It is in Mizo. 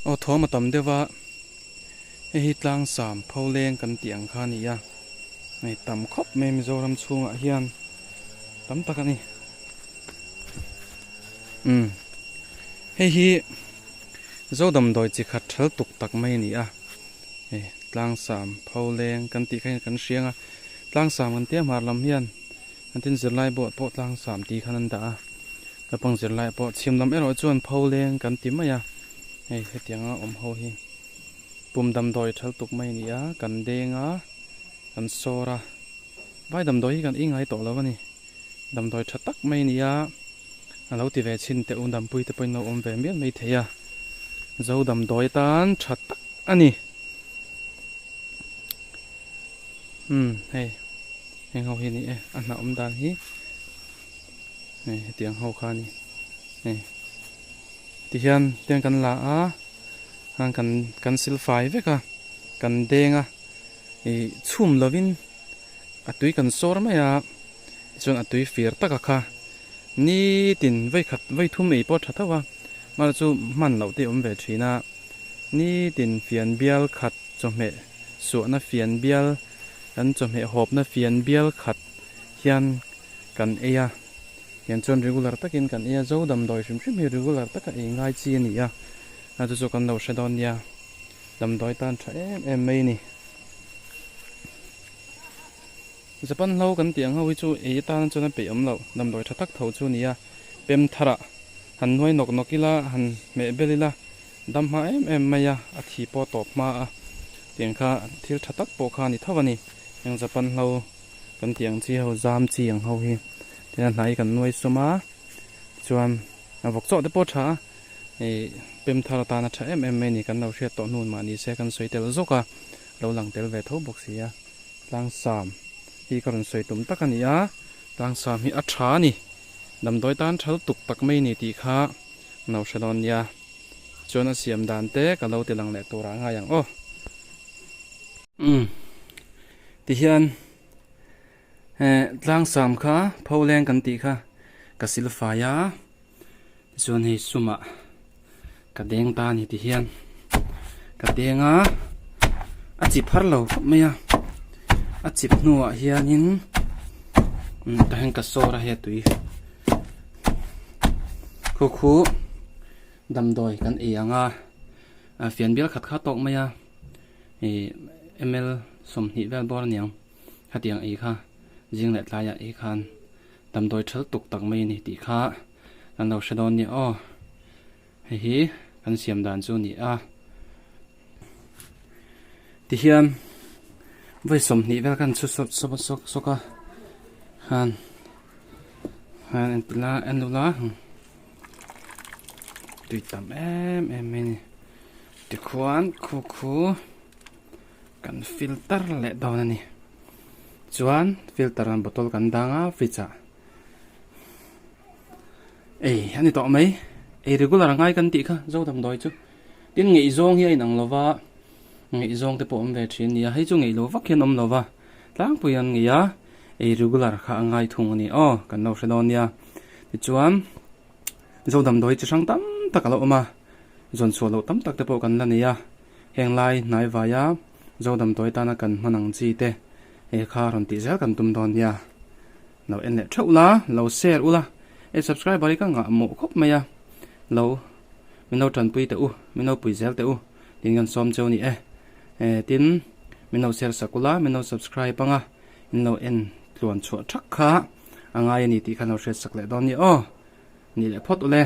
Aw thawm a tam deuh a, hei hi tlangsam pholeng kan tih ang kha a ni a, hei tam khawp mai Mizoram chhungah hian tam tak a ni. Umm hei hi Zo damdawi chi khat thal tuk tak mai a ni a, hei tlangsam pholeng kan tih kha hian kan hria ang a, tlangsam kan tia hmar lam hian An tin zirlai bawh pawh tlangsam tih khan an dah a, naupang zirlai pawh chhim lam erawh chuan pho leng kan ti mai a, hei hetianga awm ho hi pum damdawi thal tuk mai a ni a, kan deng a, kan sawr a, vai damdawi hi kan ingai tawh lo a ni, damdawi tha tak mai a ni a, a lo ti ve chhin teh u dampui te pawhin lo awm ve mial mai thei a, zo damdawi atan tha tak a ni. Umm hei heng ho hi a ni e a hnah awm dan hi hei hetiang ho kha a ni hei tihian tiang kan la a khan kan kan sil fai vek a kan deng a ih chhum lovin a tui kan sawr mai a tichuan a tui fir taka kha nitin vawikhat vawithum ei pawh a tha tho a mahse chu hman loh te a awm ve thin a. Nitin fian bial khat chawhmeh suahna fian bial kan chawhmeh hawpna fian bial khat hian kan ei a, hian chuan regular takin kan ei a, zo damdawi hrim hrim hi regular taka ei ngai chi a ni a, a chu chu kan lo hre dawn nia, damdawi tan tha em em mai a ni. Japan hlo kan tih ang ho hi chu ei atan chuan a peih awm loh, damdawi tha tak tho chu a ni a, pem tharah han nuai nawk nawk ila, han hmeh bel ila, Dam hma em em mai a, a thi pawh tawp hma a, tiang kha thil tha tak pawh kha a ni tho a ni. Heng Japan hlo kan tih ang chi ho, zam chi ang ho hi tina hnai kan nuai sum a, tichuan a vawk chawh te pawh a tha a, ih pem thar atana tha em em mai a ni kan lo hriat tawh hnu mahni se kan sawi tel zawk a, lo lang tel ve tho bawk si a. Tlangsam hi ka rawn sawi tum tak a ni a, tlangsam hi a tha a ni, damdawi tan tha lutuk tak mai a ni tih kha no hre dawn nia. Chuan a siam dan te ka lo ti lang leh tur ah ngai ang aw. Umm ti hian eh tlangsam kha pholeng kan tih kha ka sil fai a tichuan hei sumah ka deng ta a ni ti hian ka deng a a chip har lo khawp mai a a chip hnuah hianin umm tah hian ka sawr a hei a tui khu khu. Damdawi kan ei ang a, fian bial khat kha tawk mai a, ih ml 20 vel bawr aniang hetiang ei kha zing leh tlaiah ei khan damdawi thal tuk tak mai a ni tih kha kan lo hre dawn nia aw, hei hi kan siam dan chu a ni a, tihian vawi 20 vel khan chhu sawk sawk sawk sawk a khan khan en en ula. Tui tam em em mai a ni tikhuan khu khu kan filter leh dawn a ni chuan filter an bottle kan dang a fridge ah ei a ni tawh mai ei regular a ngai kan tih kha zo damdawi chu tin ngaihzawng hi a inang lo va ngaihzawng te pawh awm ve thin a ni a hei chu ngaih lo vak hian awm lo va tlangpui an ngei a ei regular kha a ngai thung a ni aw kan lo hre dawn nia tichuan. Zo damdawi chi hrang tam tak a lo awm a, zawn chhuah loh tam tak te pawh kan la nei a, heng lai hnai vaia zo damdawi tana kan hman ang chi te he kha rawn tih zel kan tum dawn nia. Lo en leh theuh la, lo share ula, e subscriber hi ka ngah mawh khawp mai a, lo min lo tanpui teh u, min lo pui zel teh u tiin kan sawm cheu a ni e. E tin min lo share sak ula, min lo subscribe anga in lo en tluan chhuah thak kha a ngai a ni tih kha lo hriat sak leh dawn nia aw. Ni leh phawt ule.